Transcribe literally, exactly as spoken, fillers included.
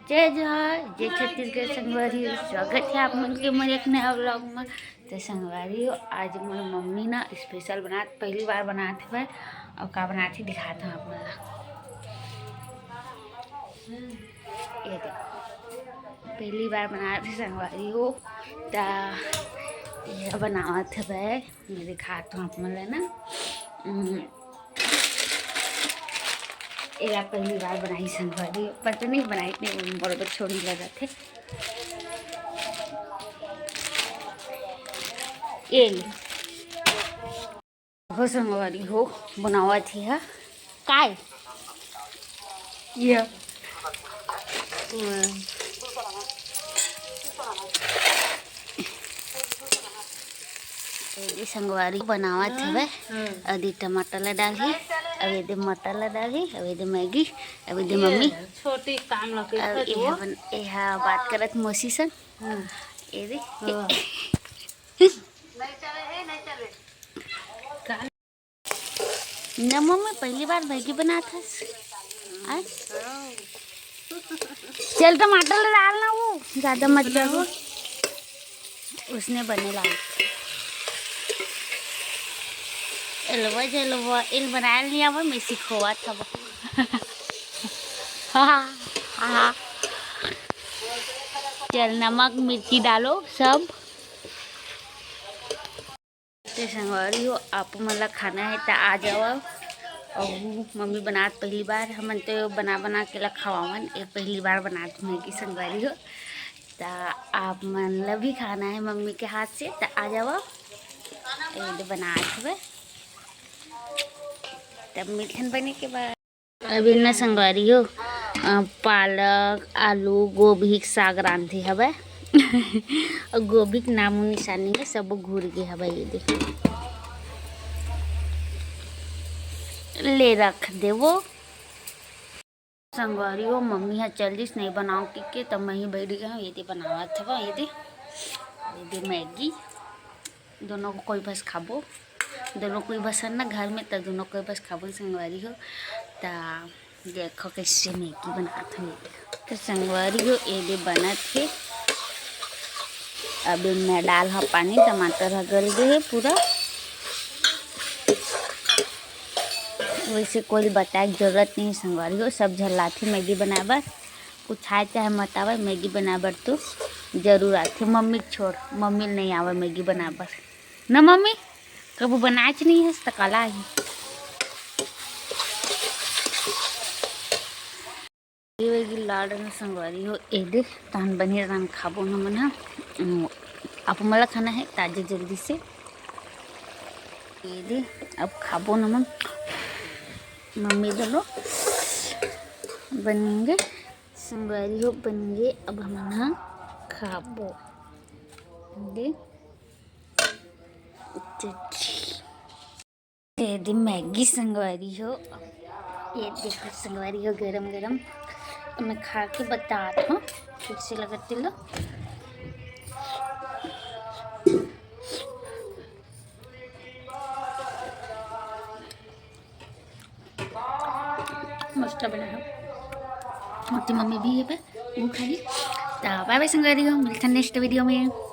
जय जोहार, जय छत्तीसगढ़ संगवारी हो, स्वागत हे आप मन के मोर एक नया vlog में। तो संगवारी हो, आज मोर मम्मी ना special बनात, पहली बार बनात हवय। अउ का बनात हे दिखात हूँ आप मन ला। ये देखो, पहली बार बनात हे संगवारी हो, त ये बनावत हवय। ये दिखात हूँ आप मन ला ना। हम्म, एला पहली बार बनाई संगवारी, पर तो नहीं बनाई, नहीं, बरोबर छोड़ी लगत हे। ये ले। हो संगवारी हो, बनावत ही हा। काय? ये। ये संगवारी बनावत हवे। हम्म। अउ ये टमाटर ला डालही, अउ ये दे मटर ला डालही, अउ ये दे मैगी, अउ ये दे मम्मी। छोटी काम ला अउ ये हा बन-, ये हा बात करत मौसी संग। हम्म। ये दे। हाँ। न मम्मी, पहली बार मैगी बनात हस। आय? चल, टमाटर ला डाल ना, वो ज्यादा मत डाल। उसने बने लाल। एलवा जलवा, एल बनायल नहीं आवा, मैं सिखोवत हव। चल, नमक मिर्ची डालो सब। ते संगवारी हो, आप मन ला खाना हे त आ जावा। अउ मम्मी बनात पहली बार, हमन तो बना बना के ला खवावन, ये पहली बार बनात मैगी संगवारी हो। त आप मन ला भी खाना हे मम्मी के हाथ से त आ जावा। ये दे बनात हवे, तब मिलथन बने के बाद। अभी ना संगवारी हो, अ, पालक, आलू, गोभी के साग रांधे हवय। अउ गोभी के नामो निशान नइ हे, सबो घुर गे हवय। ये दे, ले रख देवो। संगवारी हो, मम्मी ह चल दिस, नहीं बनाओ कि के, तब मैं ही बैठ गया हूँ। ये दे बनावत हवय, ये दे, ये दे मैगी। दोनों कोई बस खाबो, दोनों कोई बस है ना घर में, त दोनों कोई बस खाबो संगवारी हो। त देखो कैसे मैगी बनात हन। तो संगवारी हो, ये दे बनत हे। अब इनमें डाल ह पानी, टमाटर ह गल गए हे पूरा। वैसे कोई बताए के जरूरत नहीं हे संगवारी हो, सब झन ला आथे मैगी बनाए बर। कुछ आए चाहे मत आवे, मैगी बनाए बर तो जरूर आथे। मम्मी के छोड़, मम्मी ल नहीं आवे मैगी बनाए बर। न मम्मी, कभू बनाएच नहीं हस त काला आही। ये वही लाल रंग संगवारी हो, ये दे, तहन बने रहन खाबो हमन ह। उम, आप मन ला खाना हे ताजे जल्दी से। ये दे, अब खाबो हमन। मम्मी दोनों बनेंगे। संगवारी हो बन गे, अब हमन ह खाबो। दे, दे दे मैगी संगवारी हो। ये देखो संगवारी हो, गरम गरम। मैं खा के बतात हूँ कैसे लगत हे। मस्त बना है। मोर मम्मी भी ये पे वो खाली। तो बाय बाय संगवारी हो, मिलथन next video में।